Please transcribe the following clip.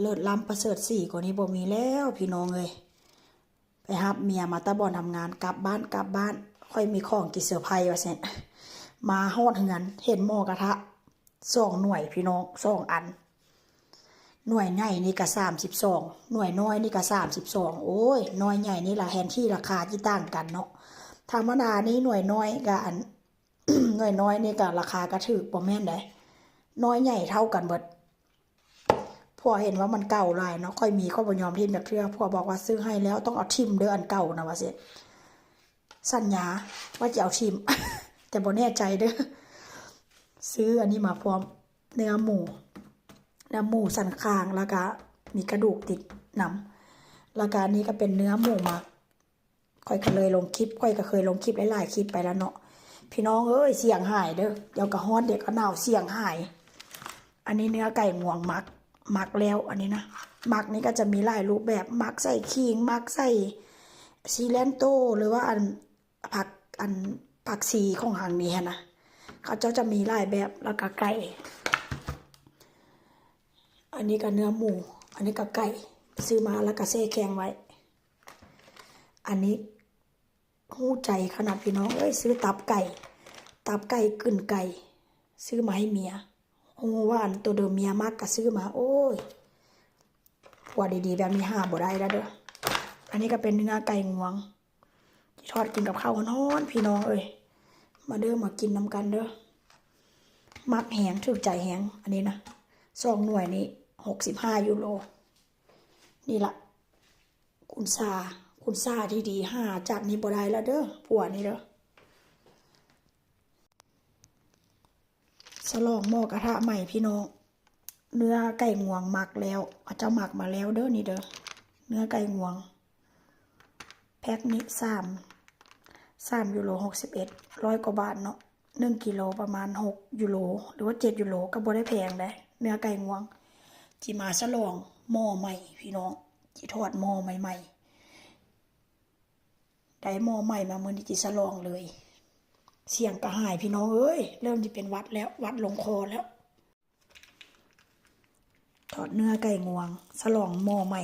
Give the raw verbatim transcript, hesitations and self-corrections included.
เลิศล้ำประเสริฐสีกว่านี้บ่มีแล้วพี่น้องเอ้ย ไปฮับเมียมาแต่บ่อนทำงาน กลับบ้าน กลับบ้าน ค่อยมีของกินเซอร์ไพรส์ว่าซั่น มาฮอดเฮือน เห็นหม้อกระทะ สองหน่วยพี่น้อง สองอัน หน่วยใหญ่นี่ก็สามสิบสอง หน่วยน้อยนี่ก็สามสิบสอง โอ้ย หน่วยใหญ่นี่ละแฮนที่ราคาที่ต่างกันเนาะ ธรรมดานี่หน่วยน้อยกับอัน หน่วยน้อยนี่ก็ราคาก็ถืก บ่แม่นใด๋ หน่วยใหญ่เท่ากันเบิด ผัวเห็นว่ามันเก่าหลายเนาะ ค่อยมี ค่อยบ่ยอมถิ่มจักเทื่อ ผัวบอกว่าซื้อให้แล้วต้องเอาถิ่มเด้ออันเก่านะว่าซั่น สัญญาว่าจะเอาถิ่ม แต่บ่แน่ใจเด้อ ซื้ออันนี้มาพร้อม เนื้อหมู เนื้อหมูสันคาง แล้วก็มีกระดูกติดนำ แล้วก็อันนี้ก็เป็นเนื้อหมูหมัก ค่อยก็เลยลงคลิป ค่อยก็เคยลงคลิปหลายๆคลิปไปแล้วเนาะ พี่น้องเอ้ย เสียงหายเด้อ เดี๋ยวก็ฮ้อน เดี๋ยวก็หนาว เสียงหาย อันนี้เนื้อไก่งวงหมัก หมักแล้ว อันนี้นะ หมักนี่ก็จะมีหลายรูปแบบ หมักใส่ขิง หมักใส่ซีแลนโต หรือว่าอันผัก อันผักชีของทางนี้หั้นนะ เขาเจ้าจะมีหลายแบบ แล้วก็ไก่ อันนี้ก็เนื้อหมู อันนี้ก็ไก่ ซื้อมาแล้วก็แช่แข็งไว้ อันนี้ฮู้ใจขนาดพี่น้องเอ้ย ซื้อตับไก่ ตับไก่กึ่นไก่ ซื้อมาให้เมีย ฮู้ว่าอันตัวเดิมเมียมักก็ซื้อมา โอ้ย ผัวดีๆแบบนี้หาบ่ได้แล้วเด้อ อันนี้ก็เป็นเนื้อไก่งวง สิทอดกินกับข้าวฮ้อนๆ พี่น้องเอ้ย มาเด้อ มากินนำกันเด้อ มักแฮง ถืกใจแฮง อันนี้นะ สองหน่วยนี่ หกสิบห้ายูโร นี่ละ คุณซา คุณซาที่ดี หาจากนี้บ่ได้แล้วเด้อ ผัวนี่เด้อ ฉลองหม้อกระทะใหม่พี่น้อง เนื้อไก่งวงหมักแล้ว เขาเจ้าหมักมาแล้วเด้อนี่เด้อ เนื้อไก่งวง แพ็คนี้สาม สามยูโร หกสิบเอ็ด ร้อยกว่าบาทเนาะ หนึ่งกิโลประมาณหกยูโร หรือว่าเจ็ดยูโร ก็บ่ได้แพงเด้ เนื้อไก่งวง จิมาฉลองหม้อใหม่พี่น้อง จิทอดหม้อใหม่ๆ ได้หม้อใหม่มามื้อนี้จิฉลองเลย เสียงก็หายพี่น้องเอ้ย เริ่มสิเป็นหวัดแล้ว หวัดลงคอแล้ว ทอดเนื้อไก่งวง ฉลองหม้อใหม่